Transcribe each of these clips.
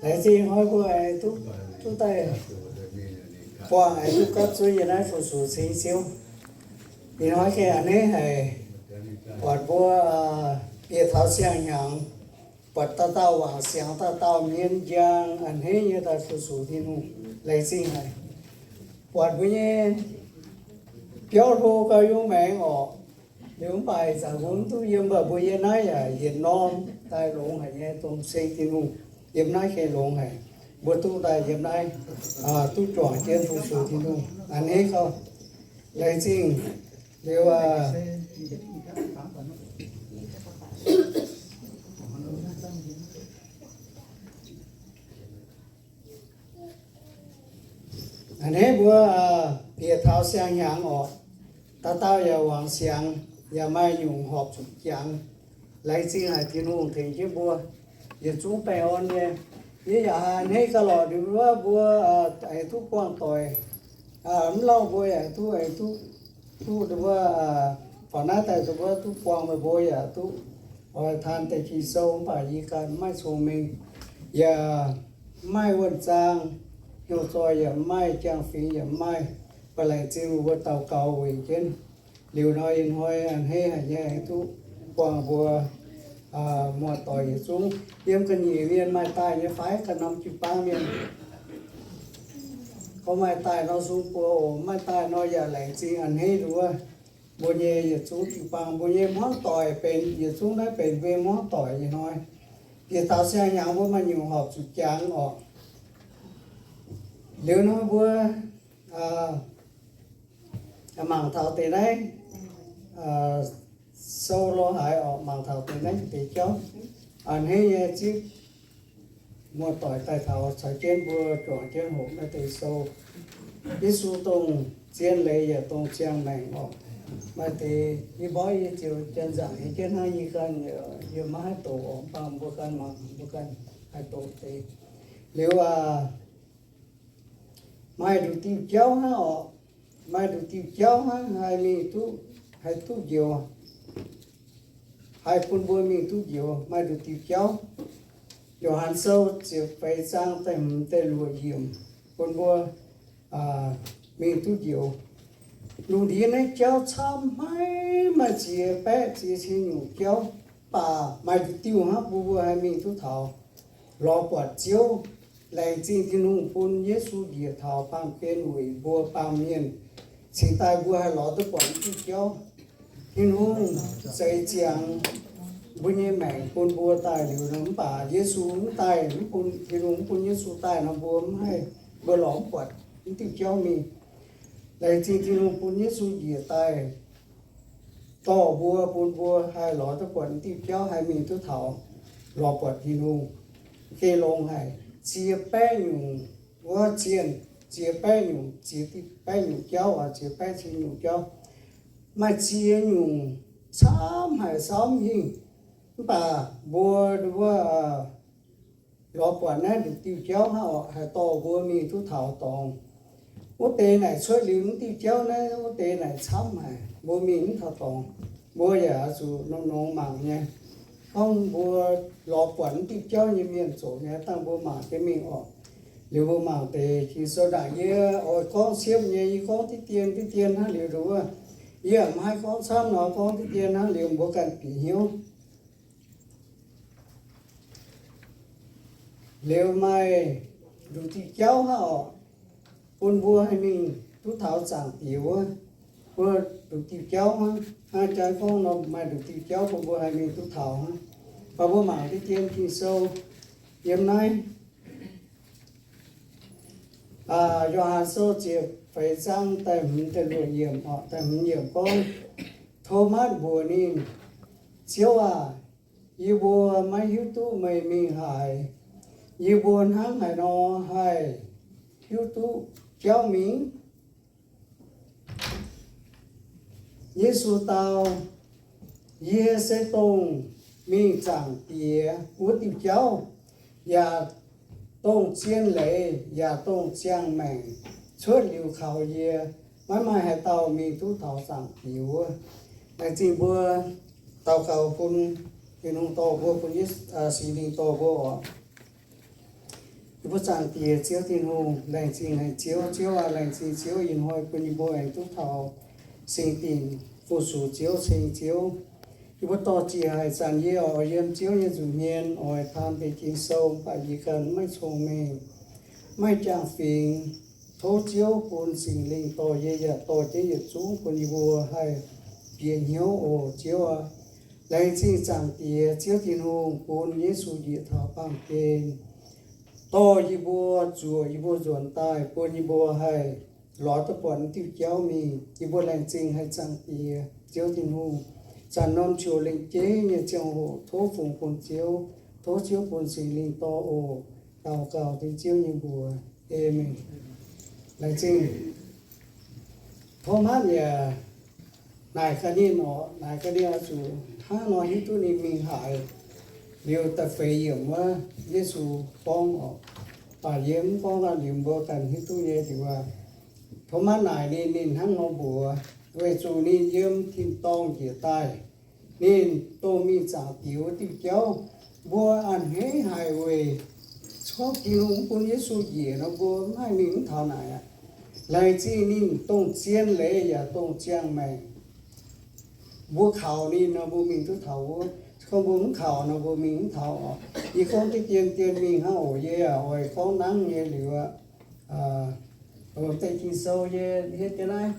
Laengz zingh hnoi mbuo aengx duqv, duqv daaih buangh aengx duqv gapv zunv yiem naaiv fu-sux cing Ziouv. Ih hnoi gengh a'hneiv haic, buatc mbuo bieqc taux siang-hnyangx, buatc dauh dauh wangc siangx, dauh dauh mienh njang, a'hneiv nyei daaih fu-sux Tin-Hungh. Laengz zingh haic. Buatc mbuo nyei biauv hlo gauh yungz maengx orqc. Liuz mv baac ih zanc mbuo mv duqv yiem, mv baac mbuo yiem naaiv yaac yietc norm daaih longx haic nyei, dongh ceng Tin-Hungh. Yiem naaiv gengh longx haic. Mbuo duqv daaih yiem naaiv, duqv juangc jienv fu-sux Tin-Hungh, a'hneiv gauh. Laengz zingh. Liuz a'hneiv mbuo bieqc taux siang-hnyangx orqc, dauh dauh yaac wangc siangx, yaac maaih nyungc horpc zuqc jangx. Laengz zingh haic Tin-Hungh tengx jienv mbuo yietc zungv baengh orn nyei. Yie yaac a'hneiv gauh lorqc, liuz wuov mbuo aengx duqv buangh doic. Mv lauh mbuo yaac duqv, aengx duqv, duqv wuov, faaux naaiv daaih wuov duqv buangh meih mbuo yaac duqv oix taan deix Ging-Sou, mv baac yie ganh mv maaih cong-mengh, yaac mv maaih wuonh zaang, hnyouv zoih yaac mv maaih, jang-fingx yaac mv maaih. Mv baac laengz zingh mbuo daux gaux weic jienv. Liuz nor ih hnoi a'hneiv haic nyei, duqv buangh mbuo muoz-doic yietc zungv. Yiem ga'nyiec mienh maaih daaih nyei fai ga'norm jiu-baang mienh? Gorngv maaih daaih nor sung buo oc, maaih daaih nor yaac laengz zingh a'hneiv nduov. Mbuo nyei yietc zungv jiu-baang, mbuo nyei hmuangv doic benx yietc zungv naaiv benx mbuo nyei hmuangv doic ih hnoi. Bieqc taux siang-hnyangx mbuo maaih nyungc horpc zuqc jangx orqc. Liuz nor mbuo mangc taux deix naaiv sou lo haaix orqc, mangc taux deix naaiv deix jauv. A'hneiv nyei zipv muoz-doic daaih taux caux jienv mbuo juangc jienv hoqc naaiv deix sou. Yesu dongh zien leiz yaac dongh ziangh maengc orqc. Maaih deix yie mborqv yie ziouc janx-nzangc nyei jienv hnangv, yie ganh yie maiv haih doqc orqc, mv baac mbuo ganh mangc mbuo ganh haih doqc deix. Liuz aac, maaih nduqc diuh jauv hnangv orqc, maaih nduqc diuh jauv hnangv haih mingh duqv, haih duqv njoux, haih bun mbuo mingh duqv njoux. Maaih nduqc diuh jauv, Yo^han Sou ziepc feix zaang da'hmz da'luoqc yiemc, bun mbuo mingh duqv njoux. Lungh ndiev naaiv jauv camv haic, maaih ziex baeqv ziex cin nyungc jauv, mv baac maaih nduqc diuh hnangv bun mbuo haih mingh duqv taux, lorz buatc Ziouv. Laengz zingh Tin-Hungh bun Yesu njiec taux baamh gen weic mbuo baamh mienh, cingx daaih mbuo haih lorz duqv buatc diuh jauv. Tin-Hungh zeix ziangx mbuo nyei maengc bun mbuo daaih liuz nor, mv baac Yesu mv daaih, mv bun, Tin-Hungh mv bun Yesu daaih nor, mbuo mv haih, mbuo lorz mv buatc mv diuh jauv mingh. Laengz zingh Tin-Hungh bun Yesu njiec daaih dorh mbuo, bun mbuo haih lorz duqv buatc mv diuh jauv, haih mingh duqv taux lorz buatc Tin-Hungh. Geh longx haic, ziex baeqv nyungc wuov zienh, ziex baeqv nyungc, ziex baeqv nyungc jauv, ziex baeqv cin nyungc jauv, maaih ziex nyungc camv haic, samv hingh. Mv baac mbuo wuov lorz buatc naaiv nduqc diuh jauv hnangv orqc, haih dorh mbuo mingh duqv taux dorngx. Wuov deix naaic cuotv liuz mv diuh jauv naaiv, wuov deix naaic camv haic, mbuo mingh mv taux dorngx. Mbuo yaac zuqc nongx nongx mangc nyei. Gorngv mbuo lorz buatc mv diuh jauv nyei mienh zoqc nyei, dangh mbuo mangc jienv mingh orqc. Liuz mbuo mangc deix Ging-Sou ndaangc, yie oix gorngv siepv nyei, yie gorngv diqv dien diqv dien hnangv liuz nduov. Yie mv haih gorngv camv nor, gorngv diqv dien hnangv liuz mbuo ganh bieqc hnyouv. Liuz maaih nduqc diuh jauv hnangv orqc, bun mbuo haih mingh duqv taux Zaangc Diex wuov. Mbuo nduqc diuh jauv hnangv, hnangv jaaix gorngv nor, maaih nduqc diuh jauv bun mbuo haih mingh duqv taux hnangv. Baac mbuo mangc diqv dien Ging-Sou yiem naaiv Yo^han Sou ziepc feix zaang da'hmz da'luoqc yiemc, da'hmz yiemc gorngv, Tomatv mbuox ninh, Ziouv aah! Yie mbuo maiv hiuv duqv meih mingh haaix. Yie mbuo hnangv haaix nor haih hiuv duqv jauv mingh? Yesu dau, Yie se dongh mingh Zaangc Diex wuov diuh jauv, yaac dongh zien leiz yaac dongh ziangh maengc. Cuotv liuz kaux yie, maiv maaih haaix dauh mingh duqv taux Zaangc Diex wuov. Laengz zingh mbuo daux gaux bun Tin-Hungh dorh mbuo, bun Singx Lingh dorh mbuo oc. Yie mbuo Zaangc Diex Ziouv Tin-Hungh, laengz zingh haic Ziouv. Ziouv aac, laengz zingh Ziouv ih hnoi bun yie mbuo aengx duqv taux singx dinc fu-sux Ziouv, ceng Ziouv. Yie mbuo dorh ziec haic zanc yie oix yiem Ziouv nyei nzuqc hmien, oix taan deix Ging-Sou, mv baac yie ganh maiv cong-mengh, maiv jangx fingx. Tov Ziouv bun Singx Lingh dorh yie yaac dorh jienv yietc zungv bun yie mbuo haih bieqc hnyouv oc, Ziouv aac. Laengz zingh Zaangc Diex Ziouv Tin-Hungh bun Yesu njiec taux baamh gen, dorh yie mbuo, zuoqc yie mbuo nzuonx daaih, bun yie mbuo haih lorz duqv buatc diuh jauv mingh. Yie mbuo laengz zingh haic Zaangc Diex Ziouv Tin-Hungh. Zanc norm ziouc lengc jeiv nyei ziangh hoc tov fungx bun Ziouv, tov Ziouv bun Singx Lingh dorh oc. Daux gaux dengv Ziouv nyei mbuox. Aamen. Laengz zingh. Tov maiv yaac naaic gaax ninh oc, naaic gaax ninh oix zuqc hnangv nor hiuv duqv ninh mingh haaix. Liuz da'feix yiemc wuov Yesu gorngv oc, baac yie mv gorngv aqv, liuz mbuo ganh hiuv duqv nyei diuc aac. Tov maiv naaic ninh, ninh hnangv nor mbuox, weic zuqc ninh yiem tin-dorngh njiec daaih, ninh dongh mingh Zaangc Diex wuov diuh jauv. Mbuo a'hneiv haic weic gorngv Tin-Hungh mv bun Yesu njiec nor, mbuo maiv haih mingh mv taux naaic aqv. Laengz zingh ninh dongh zien leiz yaac dongh ziangh maengc. Mbuo kaux ninh nor, mbuo mingh duqv taux wuov. Gorngv mbuo mv kaux nor, mbuo mingh mv taux oc. Yie gorngv diqv dien dien mingh hnangv oc. Yie yaac oix gorngv nangv nyei liuz aqv. Deix Ging-Sou yie hietv jienv naaiv,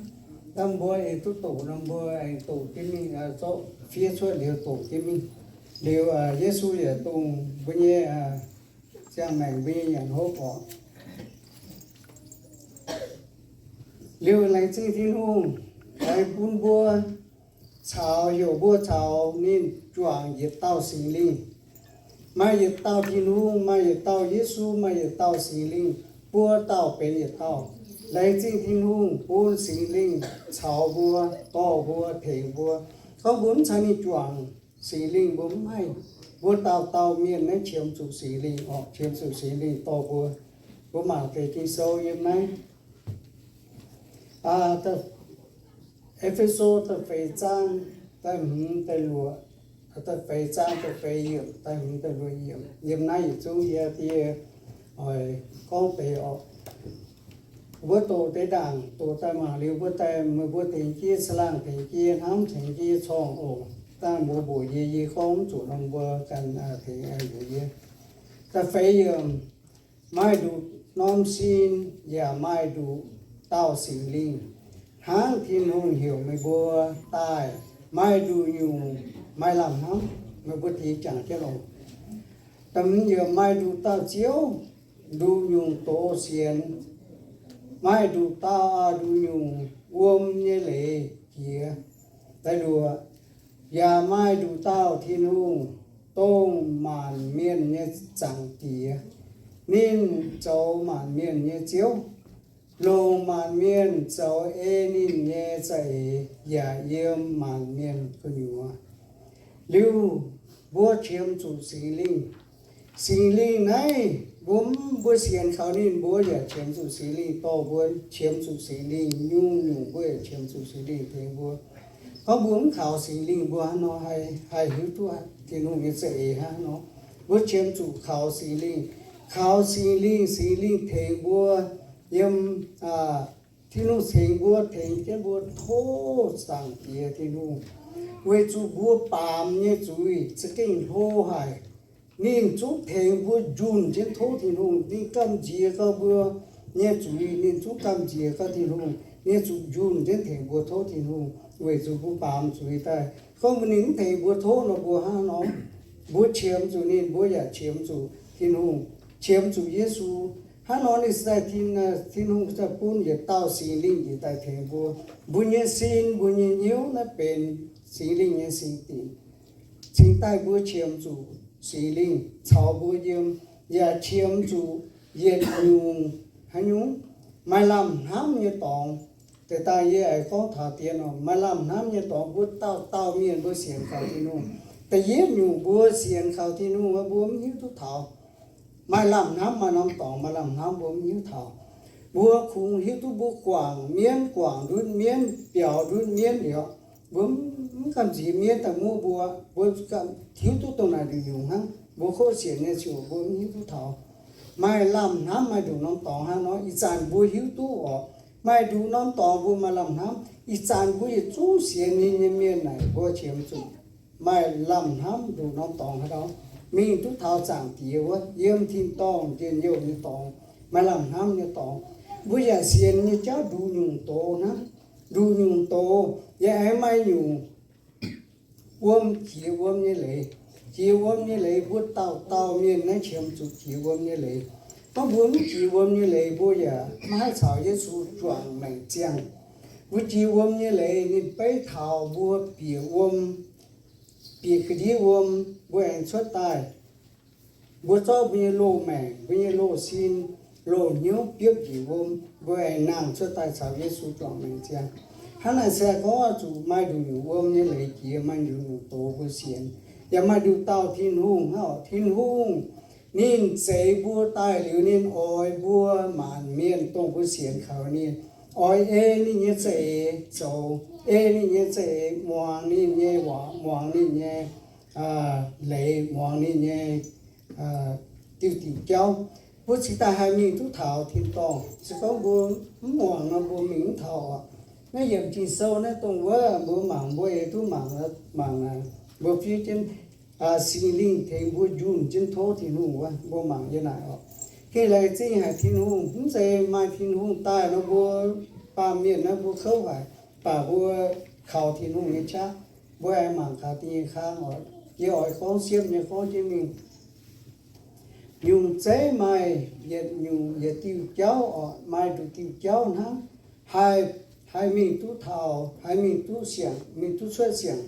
dangh mbuo aengx duqv doqc nor, mbuo aengx doqc jienv mingh, zorqv fiev cuotv liuz doqc jienv mingh. Liuz Yesu yaac dongh mbuo nyei ziangh maengc, mbuo nyei nyanc hopv oc. Liuz laengz zingh Tin-Hungh, aengx bun mbuo caux, heuc mbuo caux ninh juangc yietc dauh Singx Lingh. Maaih yietc dauh Tin-Hungh, maaih yietc dauh Yesu, maaih yietc dauh Singx Lingh, buo dauh benx yietc dauh. Laengz zingh Tin-Hungh bun Singx Lingh caux mbuo, dorh mbuo, tengx mbuo. Gorngv mbuo mv caux ninh juangc Singx Lingh, mbuo mv haih. Mbuo dauh dauh mienh naaiv qiemx zuqc Singx Lingh oc, qiemx zuqc Singx Lingh dorh mbuo. Mbuo mangc deix Ging-Sou yiem naaiv E^fe^so da'feix zaang da'hmz da'luoqc, da'feix zaang da'feix yiemc, da'hmz da'luoqc yiemc. Yiem naaiv yietc zungv yie die oix gorngv deix oc. Mbuo doqc deix ndaangc doqc daaih mangc liuz, mbuo daaih meih mbuo tengx jienv caangh laangh, tengx jienv hnamv, tengx jienv corngh oc. Dangh mbuo mbuox yie, yie gorngv mv zuqc nor, mbuo ganh tengx mbuox yie. Da'feix yiemc, maaih nduqc norm sin yaac maaih nduqc dauh Singx Lingh. Hnangv Tin-Hungh heuc meih mbuo daaih, maaih nduqc nyungc maaih lamh hnamv. Meih mbuo tengx jangx jienv oc. Da'hmz yiemc, maaih nduqc dauh Ziouv, nduqc nyungc doz sienx. Maaih nduqc dauh, nduqc nyungc wuom nyei leiz jiex. Da'luoqc, yaac maaih nduqc dauh Tin-Hungh, dongh maanc mienh nyei Zaangc Diex. Ninh zoux maanc mienh nyei Ziouv, longc maanc mienh zoux ei ninh nyei za'eix, yaac yiem maanc mienh gu'nyuoz. Liuz, mbuo qiemx zuqc Singx Lingh. Singx Lingh naaiv, mbuo, mbuo sienx kaux ninh, mbuo yaac qiemx zuqc Singx Lingh dorh mbuo, qiemx zuqc Singx Lingh nyungc-nyungc, mbuo yaac qiemx zuqc Singx Lingh tengx mbuo. Gorngv mbuo mv kaux Singx Lingh, mbuo hnangv nor haih, haih hiuv duqv Tin-Hungh nyei za'eix hnangv nor? Mbuo qiemx zuqc kaux Singx Lingh. Kaux Singx Lingh, Singx Lingh tengx mbuo yiem, Tin-Hungh tengx mbuo, tengx jienv mbuo tov Zaangc Diex Tin-Hungh, weic zuqc mbuo baamz nyei zuiz za'gengh hlo haic. Ninh zungv tengx mbuo njunh jienv tov Tin-Hungh. Ninh gamh nziex gau mbuo nyei zuiz, ninh zungv gamh nziex gau Tin-Hungh. Ninh zuqc njunh jienv tengx mbuo tov Tin-Hungh, weic zuqc mbuo baamz zuiz daaih. Gorngv mbuo ninh mv tengx mbuo tov nor, mbuo hnangv nor? Mbuo qiemx zuqc ninh, mbuo yaac qiemx zuqc Tin-Hungh, qiemx zuqc Yesu. Hnangv nor ninh se daaih Tin, Tin-Hungh daaih bun yietc dauh Singx Lingh njiec daaih tengx mbuo. Mbuo nyei sin, mbuo nyei hnyouv naaiv benx Singx Lingh nyei singx dinc, cingx daaih mbuo qiemx zuqc Singx Lingh caux mbuo yiem, yaac qiemx zuqc yietc nyungc haaix nyungc maaih lamh hnamv nyei dorngx. Deix daaih yie aengx gorngv taux dien oc. Maaih lamh hnamv nyei dorngx, mbuo dauh dauh mienh mbuo sienx kaux Tin-Hungh, da'yietv nyungc mbuo sienx kaux Tin-Hungh, mbuo mv hiuv duqv taux. Maaih lamh hnamv, maaih norm dorngx maaih lamh hnamv mbuo mv hiuv taux. Mbuo kungx hiuv duqv mbuo guangc mienv, guangc ndutv mienv, biaux ndutv mienv liuz, mbuo mv gamh nziex mienv daaih muoqv mbuo. Mbuo hiuv duqv dongh naaic nyungc-nyungc hnangv. Mbuo kov sienx nyei ziouc mbuo mv hiuv duqv taux. maaih lamh hnamv, maaih nduqc norm dorngx hnangv nor. Ih zanc mbuo hiuv duqv oc, maaih nduqc norm dorngx mbuo maaih lamh hnamv. Ih zanc mbuo yietc zungv sienx ninh nyei mienh naaic, mbuo qiemx zuqc maaih lamh hnamv nduqc norm dorngx haaix dauh, mingh duqv taux Zaangc Diex wuov, yiem tin-dorngh njien-youh nyei dorngx, maaih lamh hnamv nyei dorngx. Mbuo yaac sienx nyei jauv nduqc nyungc doz hnangv, nduqc nyungc doz, yaac aengx maaih nyungc wuom, jiex wuom nyei leiz. Jiex wuom nyei leiz, mbuo dauh dauh mienh naaiv qiemx zuqc jiex wuom nyei leiz. Gorngv mbuo mv jiex wuom nyei leiz, mbuo yaac maiv haih caux Yesu juangc maengc ziangh. Mbuo jiex wuom nyei leiz ninh beiv taux mbuo bieqc wuom, bieqc ga'ndiev wuom, mbuo aengx cuotv daaih. Mbuo zorqv mbuo nyei loz-maengc, mbuo nyei loz-sin, loz-hnyouv biopv njiec wuom, mbuo aengx nangh cuotv daaih caux Yesu juangc maengc ziangh. Hnangv naaic se gorngv zuqc maaih nduqc nyungc wuom nyei leiz jiex, maaih nduqc nyungc doz mbuo sienx, yaac maaih nduqc dauh Tin-Hungh hnangv. Tin-Hungh ninh zeix mbuo daaih liuz, ninh oix mbuo maanc mienh dongh mbuo sienx kaux ninh, oix ei ninh nyei za'eix zoux, ei ninh nyei za'eix, muangx ninh nyei waac, muangx ninh nyei leiz, muangx ninh nyei diuh diuc jauv. Mbuo cingx daaih haih mingh duqv taux tin-dorngh. Se gorngv mbuo mv muangx nor, mbuo mingh mv taux oc. Naaiv yiemc Ging-Sou naaiv dongh wuov mbuo mangc, mbuo ei duqv mangc, mangc naaic, mbuo fiev jienv, Singx Lingh tengx mbuo njunh jienv tov Tin-Hungh wuov, mbuo mangc yie naaic oc. Gengh laengz zingh haic Tin-Hungh, mv zeiz maaih Tin-Hungh daaih nor mbuo baamh mienh naaiv mbuo kouv haic, baac mbuo kaux Tin-Hungh nyei qaqv, mbuo aengx mangc gaax da'nyeic kang oc. Yie oix gorngv siepv nyei gorngv jienv mingh. Nyungc zeiv maaih yietc nyungc yietc diuh jauv oc, maaih nduqc diuh jauv hnangv. Haih, haih mingh duqv taux, haih mingh duqv siangx, mingh duqv cuotv siangx.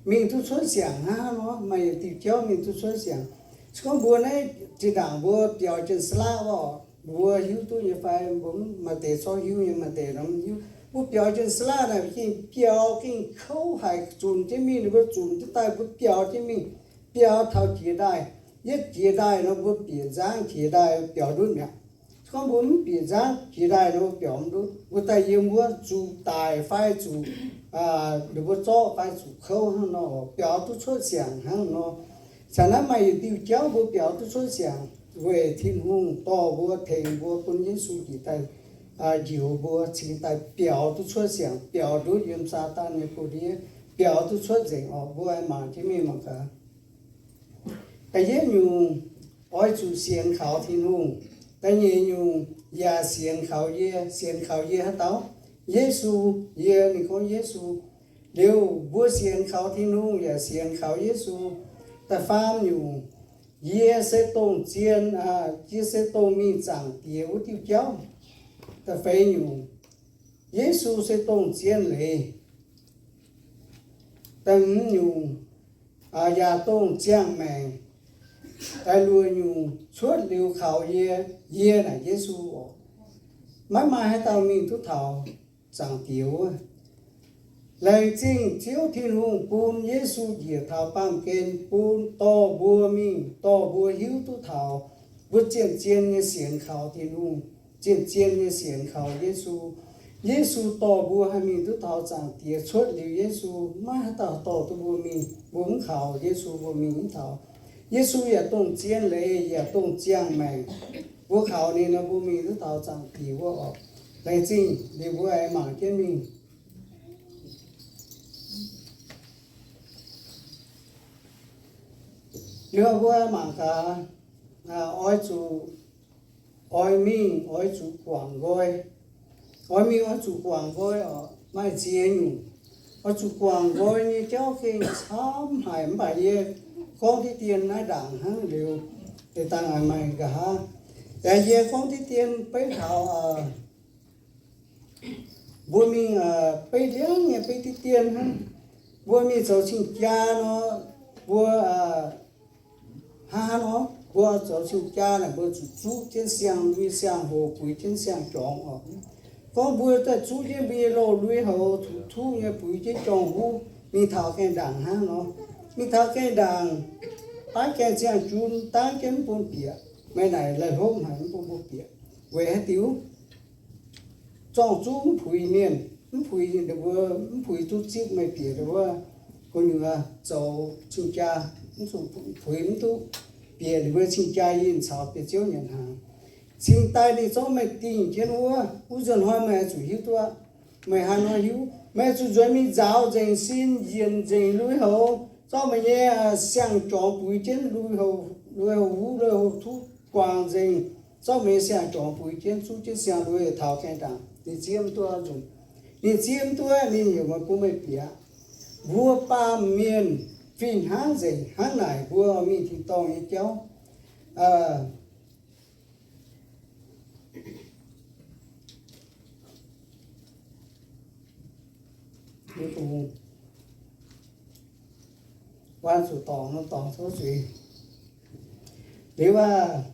Mingh duqv cuotv siangx hnangv nor, maaih yietc diuh jauv mingh duqv cuotv siangx. Se gorngv mbuo naaiv zinh ndaangc mbuo biaux jienv saalaqv oc, mbuo hiuv duqv nyei fai? Mbuo maaih deix corc hiuv nyei, maaih deix nor mv hiuv. Mbuo biaux jienv saalaqv naaic, gengh biaux gengh kouv haic, zunc jienv mingh, ninh mbuo zunc jienv daaih, mbuo biaux jienv mingh, biaux taux jiex ndaaih. Yietv jiex ndaaih nor, mbuo bieqc nzangv jiex ndaaih biaux ndutv mi'aqv. Gorngv mbuo mv bieqc nzangv jiex ndaaih nor, mbuo biaux mv ndutv. Mbuo daaih yiem wuov zuqc daic fai zuqc, ninh mbuo zorqv fai zuqc kouv hnangv nor, biaux duqv cuotv siangx hnangv nor. Caux naaiv maaih yietc diuh jauv mbuo biaux duqv cuotv siangx weic Tin-Hungh dorh mbuo, tengx mbuo, bun Yesu njiec daaih njoux mbuo cingx daaih biaux duqv cuotv siangx, biaux ndutv yiem Saadaan nyei buoz-ndiev, biaux duqv cuotv nzengc oc. Mbuo aengx mangc jienv mingh mangc gaax. Da'yietv nyungc, oix zuqc sienx kaux Tin-Hungh. Da'nyeic nyungc, yaac sienx kaux yie. Sienx kaux yie haaix dauh? Yesu. Yie, ninh gorngv Yesu. Liuz mbuo sienx kaux Tin-Hungh yaac sienx kaux Yesu. Da'faam nyungc, yie se dongh zien, yie se dongh mingh Zaangc Diex wuov diuh jauv. Da'feix nyungc, Yesu se dongh zien leiz. Da'hmz nyungc, yaac dongh ziangh maengc. Da'luoqc nyungc, cuotv liuz kaux yie, yie naaic Yesu oc. Maiv maaih haaix dauh mingh duqv taux Zaangc Diex wuov. Laengz zingh Ziouv Tin-Hungh bun Yesu njiec taux baamh gen, bun dorh mbuo mingh, dorh mbuo hiuv duqv taux mbuo zien-zien nyei sienx kaux Tin-Hungh, zien-zien nyei sienx kaux Yesu. Yesu dorh mbuo haih mingh duqv taux Zaangc Diex. Cuotv liuz Yesu, maiv haaix dauh dorh duqv mbuo mingh. Mbuo mv kaux Yesu, mbuo mingh mv taux. Yesu yaac dongh zien leiz, yaac dongh ziangh maengc. Mbuo kaux ninh nor, mbuo mingh duqv taux Zaangc Diex wuov oc. Laengz zingh. Liuz mbuo aengx mangc jienv mingh. Liuz mbuo mangc gaax, oix zuqc, oix mingh oix zuqc guangc nqoi. Oix mingh oix zuqc guangc nqoi oc. Maaih ziex nyungc. Oix zuqc guangc nqoi nyei jauv gengh camv haic, mv baac yie gorngv diqv dien naaiv ndaangc hnangv. Liuz deix dangh maaih nqa'haav, yaac yie gorngv diqv dien beiv taux mbuo mingh beiv ndiangv nyei, beiv diqv dien hnangv. Mbuo mingh zoux cing-jaa nor, mbuo hnangv haaix nor, mbuo zoux cing-jaa naaic mbuo zuqc zuqv jienv siang-lui siang-hoc, buix jienv siang-jorngx oc. Gorngv mbuo daaih zuqv jienv mbuo nyei loz-lui houx, zuqc tuqv nyei buix jienv jorng-huv, mingh taux gaengh ndaangc hnangv nor. Mingh taux gaengh ndaangc, baav gaengh ziangh jun, dangv jienv mv bun bieqc. Meih naaic laih hlopv haic, mv bun mbuo bieqc. Weic haaix diuc? Zorng-zuqv mv puix mienh, mv puix ninh mbuo, mv puix duqv zipv meih bieqc wuov gu'nyuoz zoux cing-jaa, mv zuqc puix mv duqv. bieqc ninh mbuo cing-jaa yinh caux bieqc Ziouv nyanc hnaangx. Cingx daaih ninh zorqv meih dingh jienv wuov, wuov nzunc hnoi meih oix zuqc hiuv duqv. Meih haaix nor hiuv? Meih oix zuqc nzuonx mingh nzaaux nzengc sin, yienc nzengc lui-houx, zorqv meih nyei siang-jorngx buix jienv lui-houx, lui-houx huv, lui-houx tuv guangc nzengc, zorqv meih nyei siang-jorngx buix jienv, zuqv jienv siang-lui taux gaengh ndaangc. Ninh zieqv mv duqv nzunc. Ninh zieqv mv duqv, ninh heuc meih bun meih bieqc. Mbuo baamh mienh fih hnangv nzengc. Hnangv naaic mbuo mingh tin-dorngh nyei jauv, liuz aac,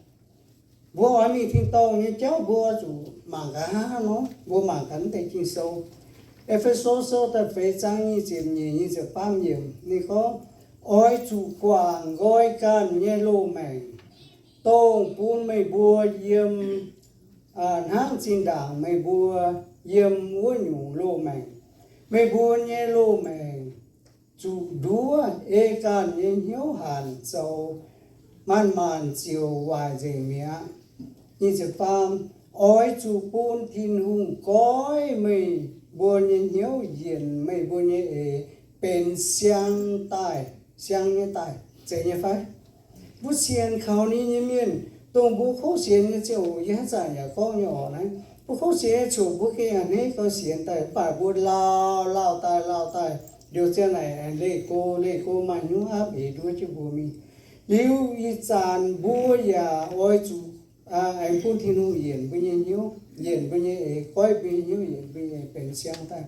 mbuo oix mingh tin-dorngh nyei jauv mbuo zuqc mangc gaax hnangv haaix nor. Mbuo mangc gaax naaiv deix Ging-Sou, E^fe^so Sou da'feix zaang nyic ziepc nyeic, nyic ziepc faam yiemc. Ninh gorngv, oix zuqc guangc nqoi ganh nyei loz-maengc, dongh bun meih mbuo yiem hnangv zinh ndaangc meih mbuo yiem wuov nyungc loz-maengc. Meih mbuo nyei loz-maengc zuqc nduov, ei ganh nyei hnyouv hanc zoux, maanc-maanc ziouc waaic nzengc mi'aqv. Nyic ziepc faam, oix zuqc bun Tin-Hungh goiv meih mbuo nyei hnyouv yienc meih mbuo nyei eix benx siang daaih, siang nyei daaih. Zeiz nyei fai? Mbuo sienx kaux ninh nyei mienh, dongh mbuo kouv sienx nyei ziangh hoc, yie haaix zanc yaac gorngv nyei oc naaiv, mbuo kouv sienx nyei ziangh hoc mbuo gengh a'hneiv gau sienx daaih, mv baac mbuo lauh lauh daaih lauh daaih, liuz ziang naaic aengx leih go, leih go maaih hnyouv aapv eix nduov jienv mbuo mingh. Liuz ih zanc mbuo yaac oix zuqc aengx bun Tin-Hungh yienc mbuo nyei hnyouv, yienc mbuo nyei eix, goiv mbuo nyei hnyouv, yienc mbuo nyei eix benx siang daaih.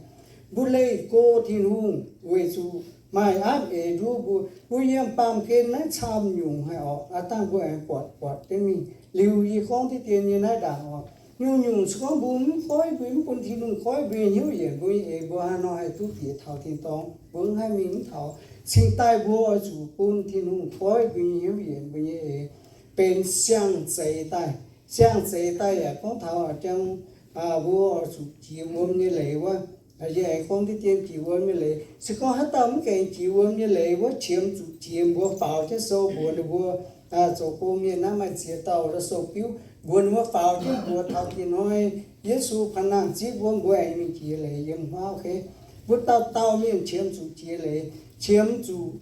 Mbuo leih go Tin-Hungh weic zuqc maaih aapv eix nduov mbuo. Mbuo yiem baamh gen naaiv camv nyungc haic oc. Aav dangh mbuo aengx buatc buatc jienv mingh. Liuz yie gorngv diqv dien nyei naaiv ndaangc oc, nyungc-nyungc se gorngv mbuo mv goiv mbuo, mv bun Tin-Hungh goiv mbuo nyei hnyouv yienc mbuo nyei eix, mbuo haaix nor haih duqv bieqc taux tin-dorngh? Mbuo mv haih mingh mv taux. Cingx daaih mbuo oix zuqc bun Tin-Hungh goiv mbuo nyei hnyouv yienc mbuo nyei eix benx siang-zeix daaih. Siang-zeix daaih yaac gorngv taux jangx mbuo oix zuqc jiex wuom nyei leiz wuov. Yie aengx gorngv diqv dien jiex wuom nyei leiz. Se gorngv haaix dauh mv gaengh jiex wuom nyei leiz wuov, qiemx zuqc jiex, mbuox faaux jienv sou mbuox ninh mbuo, zoux gong mienh naaiv maaih ziex dauh sou-biuv, mbuox ninh mbuo faaux jienv mbuox taux ih hnoi Yesu paan nangh zipv wuov, mbuo aengx mingh jiex leiz yiem wuov. Mbuo dauh dauh mienh qiemx zuqc jiex leiz, qiemx zuqc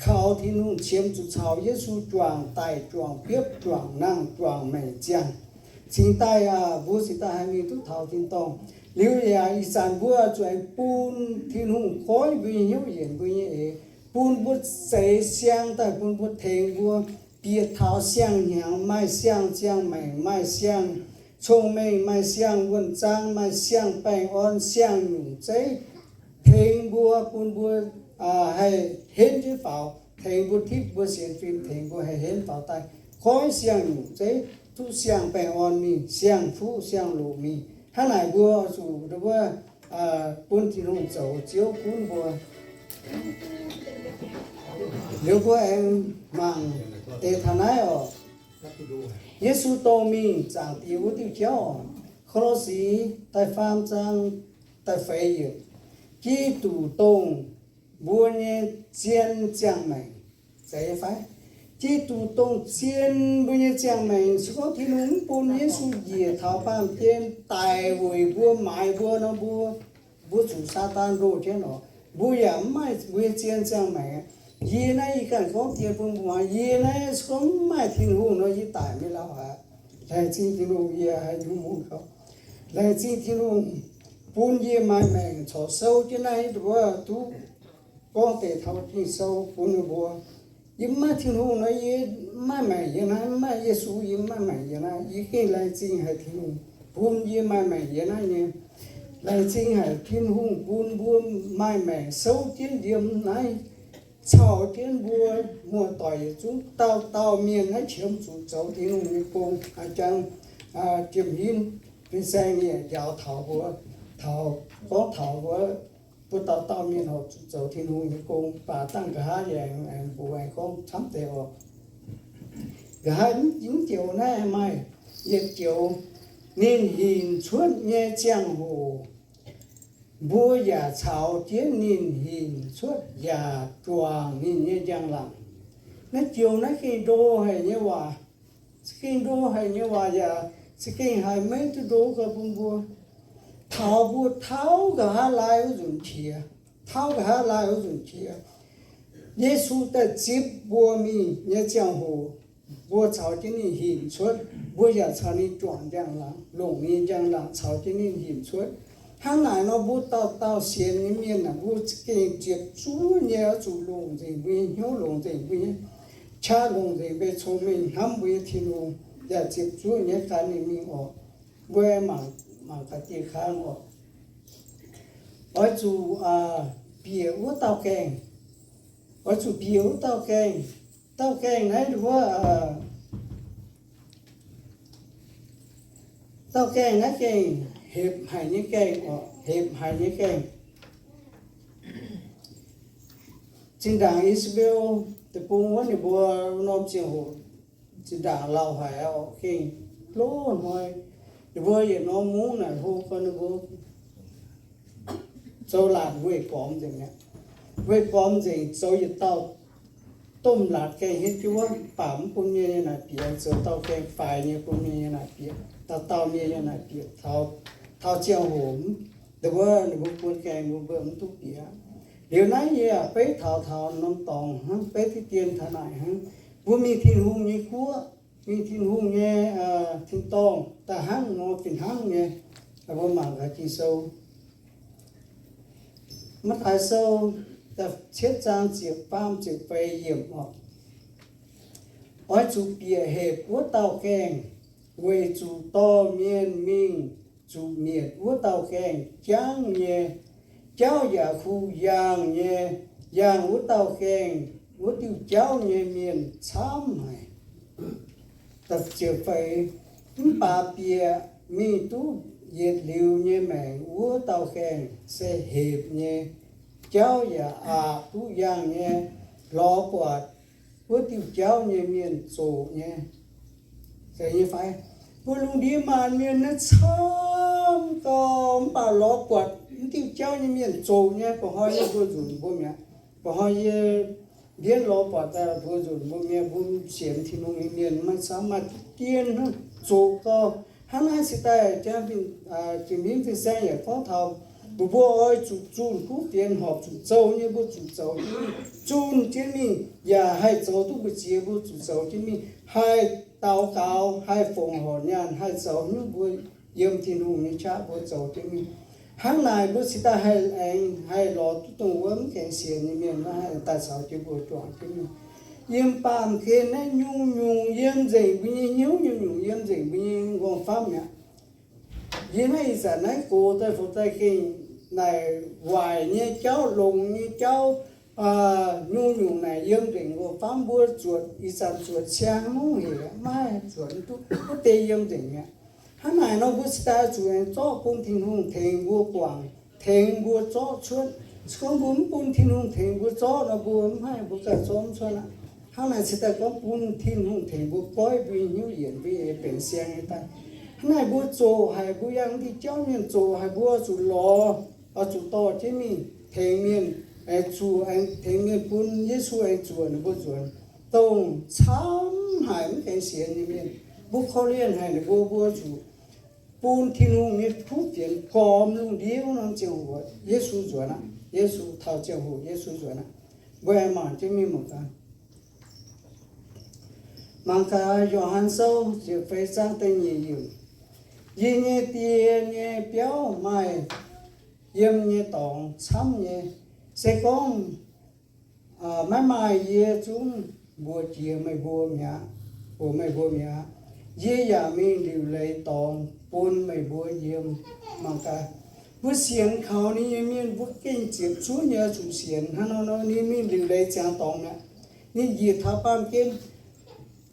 kaux Tin-Hungh, qiemx zuqc caux Yesu juangc daic, juangc biopv, juangc nangh, juangc maengc ziangh. Cingx daaih aac, mbuo cingx daaih haih mingh duqv taux tin-dorngh. Liuz yaac ih zanc mbuo zuqc aengx bun Tin-Hungh goiv mbuo nyei hnyouv yienc mbuo nyei eix, bun mbuo zeix siang daaih, bun mbuo tengx mbuo bieqc taux siang-hnyangx, maaih siang-ziangh maengc, maaih siang-cong-mengh, maaih siang-wuonh zaang, maaih siang-baengh orn, siang-nyungc zeiv, tengx mbuo, bun mbuo haih henv jienv faaux, tengx mbuo tipv mbuo sienx fim, tengx mbuo haih henv faaux daaih, goiv siang-nyungc zeiv, duqv siang-baengh orn mingh, siang-fuqv siang-loc mingh. Hnangv naaic mbuo zuqc wuov, bun Tin-Hungh zoux Ziouv gunv mbuo. Liuz mbuo aengx mangc deix taux naaiv oc. Yesu dongh mingh Zaangc Diex wuov diuh jauv oc. Ko^lo^si da'faam zaang da'feix yiemc. Giduc dongh mbuo nyei zien ziangh maengc. Zeiz fai? Giduc dongh zien mbuo nyei ziangh maengc. Se gorngv Tin-Hungh mv bun Yesu njiec taux baamh gen daic weic mbuo, maaiz mbuo nor, mbuo, mbuo zuqc Saadaan ndoh jienv oc. Mbuo yaac mv maaih mbuo nyei zien ziangh maengc. Yie naaiv yie ganh gorngv dien bun mbuo muangx, yie naaiv se gorngv mv maaih Tin-Hungh nor, yie daic maiv lauh aqv. Laengz zingh Tin-Hungh, yie haih hiuv muangx gauh. Laengz zingh Tin-Hungh bun yie maaih maengc corc sou jienv naaiv wuov duqv gorngv deix taux Ging-Sou bun ninh mbuo. Yie mv maaih Tin-Hungh nor, yie mv maaih maengc yiem naaiv, mv maaih Yesu, yie mv maaih maengc yiem naaiv. Yie gengh laengz zingh haic Tin-Hungh bun yie maaih maengc yiem naaiv nyei. Laengz zingh haic Tin-Hungh bun mbuo maaih maengc souv jienv yiem naaiv, caux jienv mbuo muoz-doic yietc zungv, dauh dauh mienh naaiv qiemx zuqc zoux Tin-Hungh nyei gong. A'jang Jiem Hinv fin-saeng ninh njaaux taux mbuo, taux, gorngv taux mbuo, mbuo dauh dauh mienh horpc zuqc zoux Tin-Hungh nyei gong. Baac dangh nqa'haav yaac aengx mbuox aengx gorngv camv deix oc. Nqa'haav mv joux naaiv maaih yietc joux, ninh hinc cuotv nyei ziangh hoc, mbuo yaac caux jienv ninh hinc cuotv yaac juangc ninh nyei njang-laangc. Naaiv joux naaiv gengh ndo haic nyei waac. Gengh ndo haic nyei waac yaac za'gengh haiz maiv duqv ndo gau bun mbuo. Taux mbuo tauv nqa'haav laai wuov nzunc qiex, tauv nqa'haav laai wuov nzunc qiex, Yesu daaih zipv mbuo mingh nyei ziangh hoc, mbuo caux jienv ninh hinc cuotv, mbuo yaac caux ninh juangc njang-laangc, longc ninh njang-laangc caux jienv ninh hinc cuotv. Hnangv naaic nor, mbuo dauh dauh sienx nyei mienh aah, mbuo za'gengh ziepc zuoqv nyei oix zuqc longc nzengc mbuo nyei hnyouv, longc nzengc mbuo nyei qaqv, longc nzengc mbuo nyei cong-mengh hnamv mbuo nyei Tin-Hungh, yaac ziepc zuoqv nyei gan ninh mingh orqc. Mbuo mangc, mangc gaax dieh kangv orqc. Oix zuqc bieqc wuov dauh gaengh. Oix zuqc bieqc wuov dauh gaengh. Dauh gaengh naaiv wuov, dauh gaengh naaiv gengh hepc haic nyei gaengh orqc, hepc haic nyei gaengh. Zinh ndaangc I^saa^laa^en deic-bung wuov ninh mbuo norm ziangh hoc zinh ndaangc lauh haic orqc, gengh loz-hnoi ninh mbuo yietc norm mungv naaic hlo gorn ninh mbuo zoux laatc weih gormx nzengc mi'aqv. Weih gormx nzengc zoux yietc dauh domh laatc gaengh hietv jienv wuov, mv baac mv bun mienh nyei naaic bieqc, zoux dauh gaengh faix nyei bun mienh nyei naaic bieqc, dauh dauh mienh nyei naaic bieqc. Taux, taux ziangh hoc, ninh mbuo, ninh mbuo bun gaengh mbuo mbuo mv duqv bieqc. Liuz naaiv yie yaac beiv taux taux norm dorngx hnangv, beiv diqv dien taux naaic hnangv. Mbuo mingh Tin-Hungh nyei guoqv, mingh Tin-Hungh nyei tin-dorngh daaih hnangv nor fih hnangv nyei. Mbuo mangc gaax Ging-Sou. Matv^taai Sou da'cietv zaang ziepc faam ziepc feix yiemc orqc. Oix zuqc bieqc hepc wuov dauh gaengh, weic zuqc dorh mienh mingh zuqc mietc wuov dauh gaengh jangv nyei, jauv yaac kuh yaangh nyei, yaangh wuov dauh gaengh wuov diuh jauv nyei mienh camv haic. Mv baac bieqc mingh duqv yietc liuz nyei maengc wuov dauh gaengh se hepc nyei, jauv yaac aqc duqv yaangh nyei, lorz buatc wuov diuh jauv nyei mienh zoqc nyei. Zeiz nyei fai? Mbuo lungh ndiev maanc mienh naaiv camv gau, mv baac lorz buatc wuov diuh jauv nyei mienh zoqc nyei. Ba'hnoi yie mbuo nzunc mbuo mi'aqv. Ba'hnoi yie mbienv lorz buatc daaih mbuo nzunc mbuo mi'aqv. Mbuo sienx Tin-Hungh nyei mienh maiv camv, maaih dien hnangv, zoqc gau. Hnangv naaiv se daaih jiex mingh fin-saeng yaac gorngv taux mbuo oix zuqc zunh kuv fienx, horpc zuqc zoux nyei mbuo zuqc zoux jienv mingh, zunh jienv mingh, yaac haih zoux duqv mbu'ziex mbuo zuqc zoux jienv mingh, haih daux gaux, haih fongc horc nyaanh, haih zoux nyungc mbuo yiem Tin-Hungh nyei qaqv mbuo zoux jienv mingh. Hnangv naaic mbuo cingx daaih haih aengx haih lorz duqv dongh wuov mv gaengh sienx nyei mienh maiv haih daaih caux jienv mbuo juangc jienv mingh. Yiem baamh gen naaiv nyungc-nyungc yiem nzengc mbuo nyei hnyouv, nyungc-nyungc yiem nzengc mbuo nyei nqorngv-famv mi'aqv. Yie naaiv ih zanc naaiv gox daaih fungx daaih gengh naaic waaic nyei jauv, longx nyei jauv, nyungc-nyungc naaic yiem nzengc nqorngv-famv. Mbuo zuotc ih zanc zuotc siang mungv hec maiv zuotc duqv, wuov deix yiem nzengc mi'aqv. Hnangv naaic nor mbuo cingx daaih zuqc aengx zorqv bun Tin-Hungh tengx mbuo guangc, tengx mbuo zorqv cuotv. Se gorngv mbuo mv bun Tin-Hungh tengx mbuo zorqv nor, mbuo mv haih, mbuo ganh zorqv mv cuotv aqv. Hnangv naaic cingx daaih gorngv bun Tin-Hungh tengx mbuo goiv mbuo nyei hnyouv, yienc mbuo nyei benx siang nyei daaih. Hnangv naaic mbuo zoqc haic, mbuo yangh diuh jauv mienh zoqc haic, mbuo oix zuqc lorz, oix zuqc dorh jienv mingh tengx mienh, zuqc aengx tengx mienh bun Yesu aengx zuoqc ninh mbuo nzuonx. Dongh camv haic mv gaengh sienx nyei mienh, mbuo korv-lienh haic ninh mbuo, mbuo zuqc bun Tin-Hungh nyei kuv fienx gormx lungh ndiev norm ziangh hoc Yesu nzuonx aqv. Yesu taux ziangh hoc Yesu nzuonx aqv. Mbuo aengx mangc jienv mingh mangc gaax. Mangc gaax Yo^han Sou ziepc feix zaang da'nyeic yiemc. Yie nyei Die nyei biauv maaih yiem nyei dorngx camv nyei. Se gorngv maiv maaih, yie zungv mbuox jiex meih mbuo mi'aqv, mbuox meih mbuo mi'aqv. Yie yaac mingh liuc leiz dorngx bun meih mbuo yiem. Mangc gaax, mbuo sienx kaux ninh nyei mienh mbuo gengh ziepc zuoqv nyei oix zuqc sienx hnangv nor, ninh mingh liuc leiz ziangx dorngx mi'aqv. Ninh njiec taux baamh gen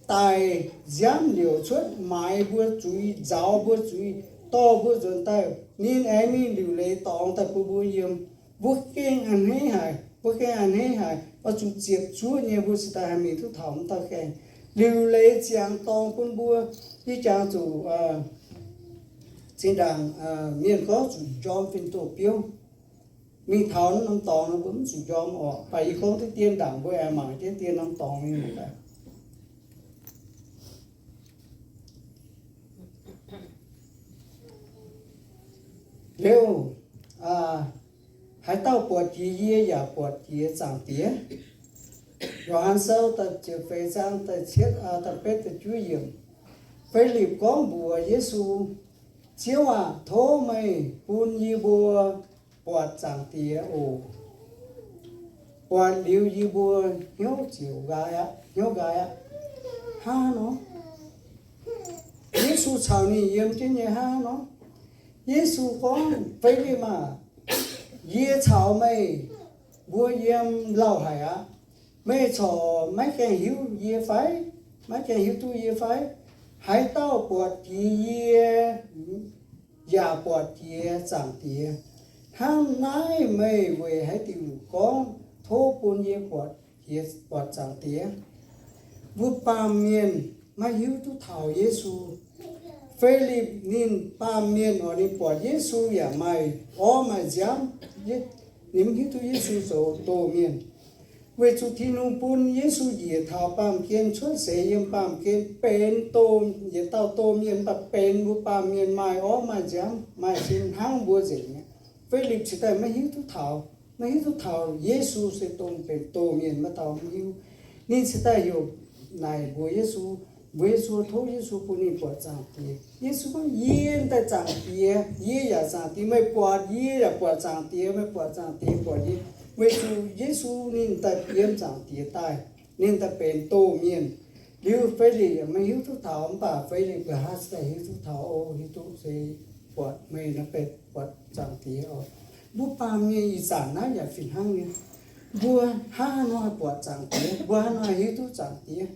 daic nziaamv liouc cuotv maaiz mbuo zuiz, nzaaux mbuo zuiz, dorh mbuo nzuonx daaih. Ninh aengx mingh liuc leiz dorngx daaih bun mbuo yiem. Mbuo gengh a'hneiv haic, mbuo gengh a'hneiv haic, oix zuqc ziepc zuoqv nyei mbuo cingx daaih haih mingh duqv taux wuov dauh gaengh. Liuc leiz ziangx dorngx bun mbuo, yie jangx zuqc zinh ndaangc mienh gorngv zuqc njormh fin-doh biouv. Mingh taux norm dorngx nor mbuo mv zuqc njormh orqc. Mv baac yie gorngv diqv dien ndaangc mbuo aengx mangc diqv dien norm dorngx mingh. Liuz, haaix dauh buatc jiex yie yaac buatc jiex Zaangc Diex. Yo^han Sou da'ziepc feix zaang da'cietv, da'betv, da'juov yiemc. Filipc gorngv mbuox Yesu, Ziouv aah! Tov meih bun yie mbuo buatc Zaangc Diex oc. Buatc liuz yie mbuo hnyouv ziouc nqaai aqv, hnyouv nqaai aqv. Hnangv nor, Yesu caux ninh yiem jienv nyei hnangv nor. Yesu gorngv, Filipc aah! Yie caux meih mbuo yiem lauh haic aqv. Meih corc maiv gaengh hiuv yie fai? Maiv gaengh hiuv duqv yie fai? Haaix dauh buatc jiex yie yaac buatc jiex Zaangc Diex. Hnangv naaiv meih weic haaix diuc gorngv, Tov bun yie buatc jiex, buatc Zaangc Diex? Mbuo baamh mienh maiv hiuv duqv taux Yesu. Filipc ninh baamh mienh oc, ninh buatc Yesu yaac maaih orv maaih nziaamv. Ninh mv hiuv duqv Yesu zoux doh mienh. Weic zuqc Tin-Hungh bun Yesu njiec taux baamh gen cuotv seix yiem baamh gen benx doh, yietc dauh doh mienh, mv baac benx mbuo baamh mienh maaih orv maaih nziaamv, maaih sin hnangv mbuo nzengc mi'aqv. Filipc cingx daaih maiv hiuv duqv taux, maiv hiuv duqv taux Yesu se dongh benx doh mienh, maiv dauh mv hiuv. Ninh cingx daaih heuc naaic mbuox Yesu, mbuox Yesu, tov Yesu bun ninh buatc Zaangc Diex. Yesu gorngv, Yie daaih Zaangc Diex, yie yaac Zaangc Diex. Meih buatc yie yaac buatc Zaangc Diex, meih buatc Zaangc Diex buatc yie. Weic zuqc Yesu ninh daaih yiem Zaangc Diex daaih, ninh daaih benx doh mienh. Liuz Filipc yaac maiv hiuv duqv taux, mv baac Filipc nqa'haav cingx daaih hiuv duqv taux, O, hiuv duqv se buatc meih naaiv benx buatc Zaangc Diex oc. Mbuo baamh mienh ih zanc naaiv yaac fih hnangv nyei. Mbuo hnangv haaix nor haih buatc Zaangc Diex? Mbuo hnangv haaix nor haih hiuv duqv Zaangc Diex?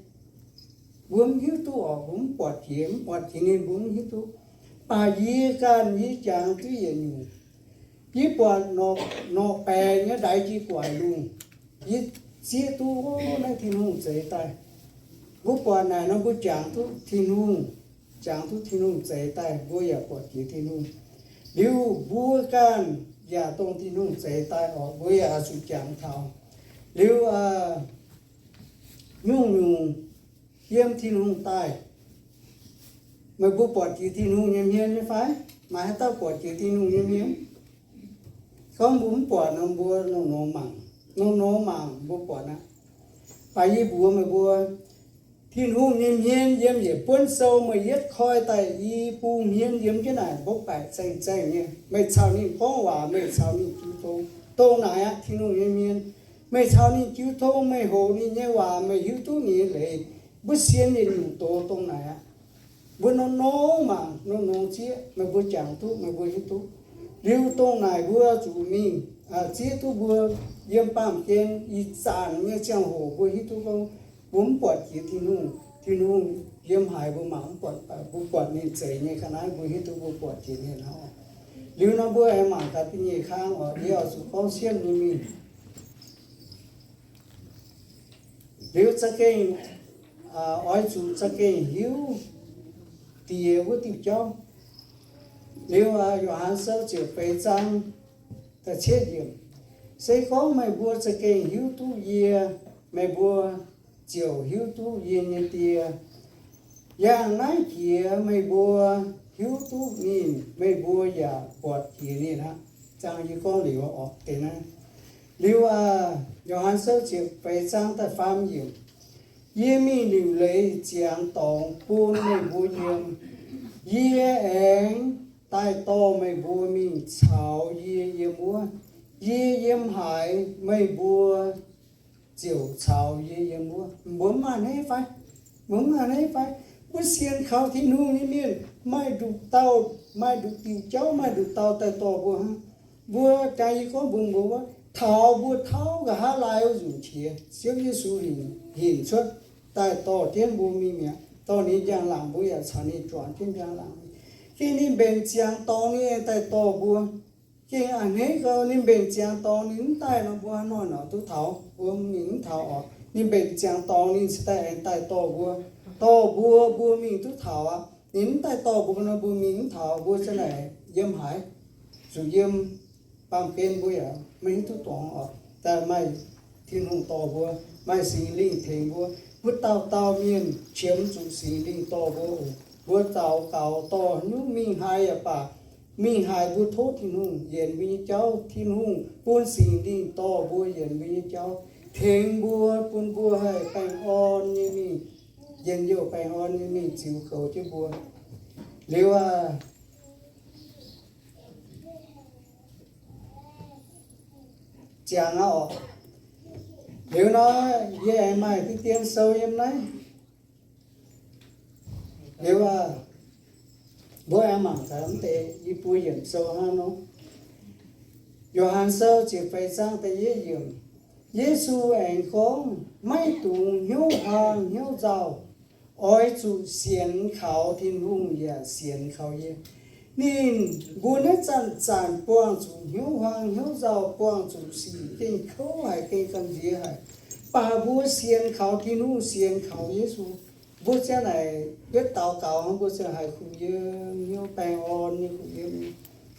Mbuo mv hiuv duqv oc. Mbuo mv buatc jiex, mv buatc jiex ninh, mbuo mv hiuv duqv. Mv baac yie ganh yie jangx duqv yietc nyungc. Yie buatc norqc, norqc baengx nyei ndaix jiex gu'nguaaic lungh, yie zieqv duqv, o, naaiv Tin-Hungh zeix daaih. Mbuo buatc naaic nor mbuo jangx duqv Tin-Hungh, jangx duqv Tin-Hungh zeix daaih, mbuo yaac buatc jiex Tin-Hungh. Liuz mbuo ganh yaac dongh Tin-Hungh zeix daaih oc, mbuo yaac oix zuqc jangx taux. Liuz, nyungc-nyungc yiem Tin-Hungh daaih. Meih mbuo buatc jiex Tin-Hungh nyei hmien nyei fai? Maaih haaix dauh buatc jiex Tin-Hungh nyei hmien? Gorngv mbuo mv buatc nor, mbuo nongx-nongx mangc, nongx-nongx mangc mbuo buatc aqv. Baac yie mbuox meih mbuo, Tin-Hungh nyei hmien yiem yietc buonv sou, meih yietv koi daaih i bung hmien yiem jienv naaic mbopv baeqc zaeng-zaeng nyei. Meih caux ninh gorngv waac, meih caux ninh jiu tong, dongh naaic aqv. Tin-Hungh nyei hmien, meih caux ninh jiu tong, meih hoqc ninh nyei waac, meih hiuv duqv ninh nyei leiz. Mbuo sienx yietc nyungc doz dongh naaic aqv. Mbuo nongx-nongx mangc, nongx-nongx zieqv, meih mbuo jangx duqv, meih mbuo hiuv duqv. Liuz dongh naaic mbuo zuqc mingh zieqv duqv mbuo yiem baamh gen ih zanc nyei ziangh hoc mbuo hiuv duqv gorngv mbuo mv buatc jiex Tin-Hungh. Tin-Hungh yiem haaix mbuo mangc mv buatc, mbuo buatc ninh zeix nyei ga'naaiv mbuo hiuv duqv mbuo buatc jiex ninh hnangv. Liuz nor mbuo aengx mangc gaax da'nyeic kang oc. Yie oix zuqc gorngv siemv nyei mingh. Liuz za'gengh oix zuqc za'gengh hiuv diex wuov diuh jauv. Liuz Yo^han Sou ziepc feix zaang da'cietv yiemc, se gorngv meih mbuo za'gengh hiuv duqv yie, meih mbuo ziouc hiuv duqv yie nyei Die. Yangh naaiv jiex meih mbuo hiuv duqv ninh, meih mbuo yaac buatc jiex ninh aqv. Zaang yie gorngv liuz oc, deix naaiv. Liuz, Yo^han Sou ziepc feix zaang da'faam yiemc, yie mingh liuc leiz ziangx dorngx bun meih mbuo yiem. Yie aengx daaih dorh meih mbuo mingh caux yie yiem wuov. Yie yiem haaix, meih mbuo ziouc caux yie yiem wuov. Mbuo mv maaih hneiv fai? Mbuo mv maaih hneiv fai? Mbuo sienx kaux Tin-Hungh nyei mienh maaih nduqc dauh, maaih nduqc diuh jauv, maaih nduqc dauh daaih dorh mbuo hnangv. Mbuo jangx yie gorngv mbuox mbuo wuov, taux mbuo tauv nqa'haav laai wuov nzunc qiex, Ziouv Yesu hinc cuotv daaih dorh jienv mbuo mingh mi'aqv. Dorh ninh njang-laangc, mbuo yaac caux ninh juangc jienv njang-laangc. Gengh ninh mbenc ziangx dorngx ninh aengx daaih dorh mbuo. Gengh a'hneiv gau, ninh mbenc ziangx dorngx ninh mv daaih nor, mbuo hnangv haaix nor duqv taux? Mbuo mingh mv taux oc. Ninh mbenc ziangx dorngx ninh cingx daaih aengx daaih dorh mbuo. Dorh mbuo, mbuo mingh duqv taux aqv. Ninh mv daaih dorh mbuo nor, mbuo mingh mv taux. Mbuo ziouc naaic yiem haaix? Zuqc yiem Baamh gen mbuo yaac maiv hiuv duqv dorngx oc. Daaih maaih Tin-Hungh dorh mbuo, maaih Singx Lingh tengx mbuo. Mbuo dauh dauh mienh qiemx zuqc Singx Lingh dorh mbuo oc. Mbuo zaux gaux dorh nyungc mingh haaix yaac baac, mingh haaix mbuo tov Tin-Hungh yienc mbuo nyei jauv. Tin-Hungh bun Singx Lingh dorh mbuo yienc mbuo nyei jauv, tengx mbuo, bun mbuo haih baengh orn nyei mingh, njien-youh baengh orn nyei mingh ziux goux jienv mbuo. Liuz aac, ziangx aqv oc. Liuz nor, yie aengx maaih deix dien sou yiem naaiv. Liuz aac, mbuo aengx mangc gaax mv deix i buo yiemc sou hnangv nor. Yo^han Sou ziepc feix zaang da'yietv yiemc. Yesu aengx gorngv, maiv dungx hnyouv huaang hnyouv nzauh. Oix zuqc sienx kaux Tin-Hungh yaac sienx kaux yie. Ninh mbuo naaiv zanc-zanc buangh zuqc hnyouv huaang hnyouv nzauh, buangh zuqc sic gengh kouv haic, gengh gamh nziex haic. Baac mbuo sienx kaux Tin-Hungh, sienx kaux Yesu, mbuo ziang naaic yietv daux gaux hnangv, mbuo ziang haiz kuh yiem hnyouv, baengh orn nyei kuh yiem,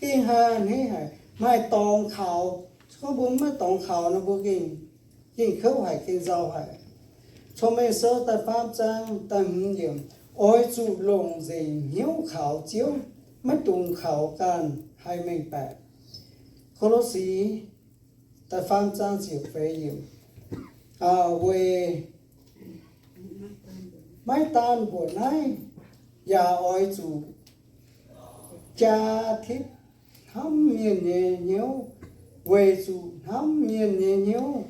gengh haiz a'hneiv haic, maaih dorngx kaux. Se gorngv mbuo maiv dorngx kaux nor, mbuo gengh, gengh kouv haic, gengh nzauh haic. Cong-Mengh Sou da'faam zaang da'hmz yiemc, oix zuqc longc nzengc hnyouv kaux Ziouv, maiv dungx kaux ganh haih mengh baeqc. Ko^lo^si da'faam zaang ziepc feix yiemc, weic maiv daan mbuoqc naaiv, yaac oix zuqc jaa tipv hnamv mienh nyei hnyouv, weic zuqc hnamv mienh nyei hnyouv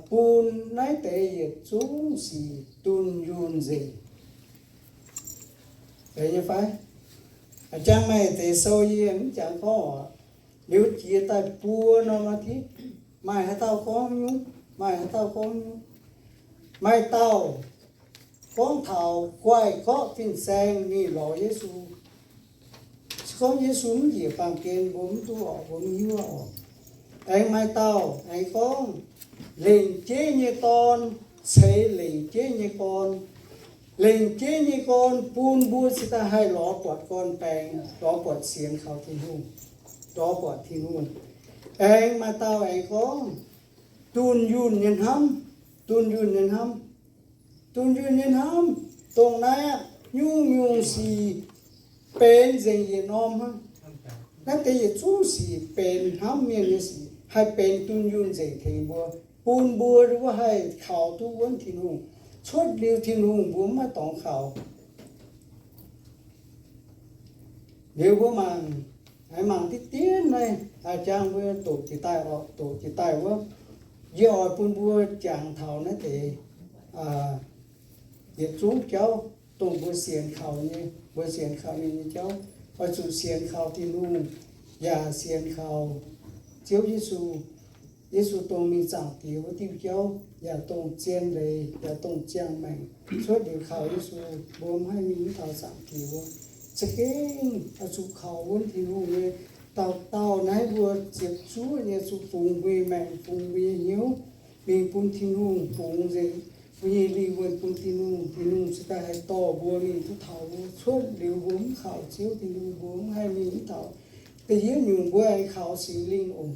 bun naaiv deix yietc zungv sic dunh yunh nzengc. Zeiz nyei fai? Jangx maaih deix sou yie mv jangx gorngv oc. Liuz jiex daaih buo norm aa ti, maaih haaix dauh gorngv nyungc, maaih haaix dauh gorngv nyungc. Maaih dauh gorngv taux guaih gorqv fin-saeng mingh lorz Yesu. Se gorngv Yesu mv njiec baamh gen, mbuo mv duqv oc, mbuo mv hiuv oc. Aengx maaih dauh aengx gorngv, lengc jeiv nyei dorn ceix lengc jeiv nyei gorn. Lengc jeiv nyei gorn bun mbuo cingx daaih haih lorz buatc gorn-baengx, lorz buatc sienx kaux Tin-Hungh, lorz buatc Tin-Hungh. Aengx maaih dauh aengx gorngv, dunh yunh nyei hnamv, dunh yunh nyei hnamv, dunh yunh nyei hnamv, dongh naaiv aqv, nyungc nyungc sic benx nzengc yietc norm hnangv. Naaiv deix yietc zungv sic benx hnamv mienh nyei sic, haih benx dunh yunh nzengc tengx mbuo, bun mbuo wuov haih kaux duqv wuonv Tin-Hungh. Cuotv liuz Tin-Hungh mbuo mv maaih dorngx kaux. Liuz mbuo mangc, mangc diqv dien naaiv, jang mbuo doqc jiex daaih oc, doqc jiex daaih wuov, yie oix bun mbuo jangx taux naaiv deix yietc zungv jauv, dongh mbuo sienx kaux nyei, mbuo sienx kaux ninh nyei jauv, oix zuqc sienx kaux Tin-Hungh, yaac sienx kaux Ziouv Yesu. Yesu dongh mingh zaangc Diex wuov diuh jauv, yaac dongh zien leiz, yaac dongh ziangh maengc. Cuotv liuz kaux Yesu, mbuo mv haih mingh mv taux zaangc Diex wuov. Za'gengh oix zuqc kaux wuonv Tin-Hungh nyei. Dauh dauh naaiv mbuo ziepc zuoqv nyei zuqc fungx mbuo nyei maengc, fungx mbuo nyei hnyouv, mingh bun Tin-Hungh fungx nzengc mbuo nyei lingh wuonh bun Tin-Hungh. Tin-Hungh cingx daaih haih dorh mbuo mingh duqv taux wuov. Cuotv liuz mbuo mv kaux Ziouv Tin-Hungh, mbuo mv haih mingh mv taux. Da'yietv nyungc mbuo aengx kaux Singx Lingh oc.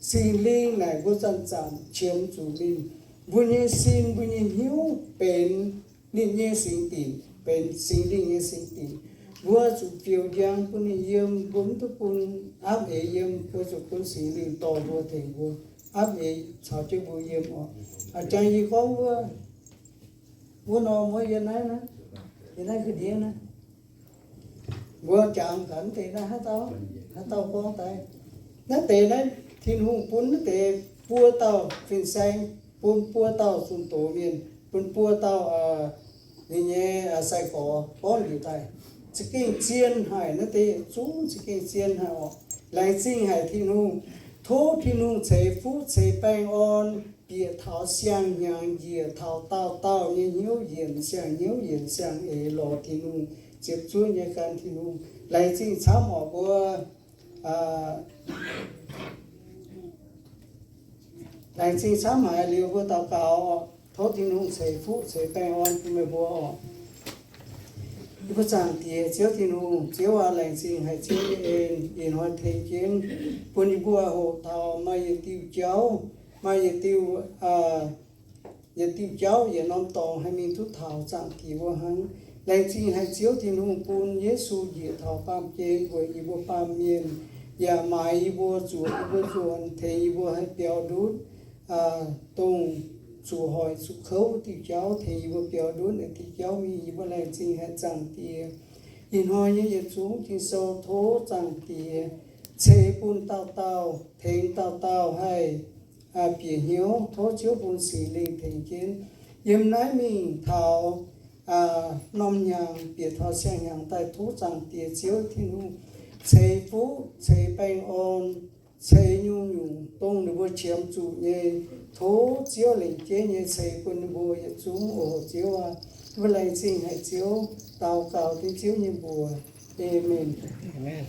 Singx Lingh naaic mbuo zanc-zanc qiemx zuqc ninh. Mbuo nyei sin, mbuo nyei hnyouv benx ninh nyei singx dinc, benx Singx Lingh nyei singx dinc. Mbuo zuqc fiou njang bun ninh yiem, mbuo mv duqv bun apv eix yiem, mbuo zuqc bun Singx Lingh dorh mbuo tengx mbuo, apv eix caux jienv mbuo yiem oc. A'jang yie gorngv wuov, wuov norm wuov yiem naaiv, yiem naaiv ga'ndiev naaiv. Mbuo jangx gaax mv deix naaiv haaix dauh, haaix dauh gorngv daaih. Naaiv deix naaiv Tin-Hungh bun naaiv deix buo dauh fin-saeng, bun buo dauh zunh doz mienh, bun buo dauh ninh nyei sai-gorx gorngv liuz daaih. Za'gengh zien haic, naaiv deix yietc zungv za'gengh zien haic oc. Laengz zingh haic Tin-Hungh. Tov Tin-Hungh ceix fuqv ceix baengh orn bieqc taux siang-hnyangx, njiec taux dauh dauh nyei hnyouv yienc siang-hnyouv yienc siang-eix lorz Tin-Hungh ziepc zuoqv nyei gan Tin-Hungh. Laengz zingh camv oc mbuo. Laengz zingh camv haic, liuz mbuo daux gaux oc. Tov Tin-Hungh ceix fuqv ceix baengh orn bun meih mbuo oc. Yie mbuo Zaangc Diex Ziouv Tin-Hungh, Ziouv aac, laengz zingh haic Ziouv nyei en, ih hnoi tengx jienv bun yie mbuo hoqc taux maaih yietc diuh jauv, maaih yietc diuh, yietc diuh jauv yietc norm dorngx haih mingh duqv taux Zaangc Diex mbuo hnangv. Laengz zingh haic Ziouv Tin-Hungh bun Yesu njiec taux baamh gen weic yie mbuo baamh mienh, yaac maaiz yie mbuo, zuoqc yie mbuo nzuonx, tengx yie mbuo haih biaux ndutv dongh zuqc hoic zuqc kouv diuh jauv, tengx yie mbuo biaux ndutv naaiv diuh jauv mingh. Yie mbuo laengz zingh haic Zaangc Diex. Ih hnoi nyei yietc zungv Ging-Sou tov Zaangc Diex ceix bun dauh dauh, tengx dauh dauh haih bieqc hnyouv. Tov Ziouv bun Singx Lingh tengx jienv yiem naaiv mingh taux norm hnyangx bieqc taux siang-hnyangx daaih. Tov Zaangc Diex Ziouv Tin-Hungh ceix fuqv ceix baengh orn, ceix nyungc-nyungc dongh ninh mbuo qiemx zuqc nyei. Tov Ziouv lengc jeiv nyei ceix bun ninh mbuo yietc zungv oc Ziouv aac. Yie mbuo laengz zingh haic Ziouv, daux gaux dengv Ziouv nyei mbuox. Aamen.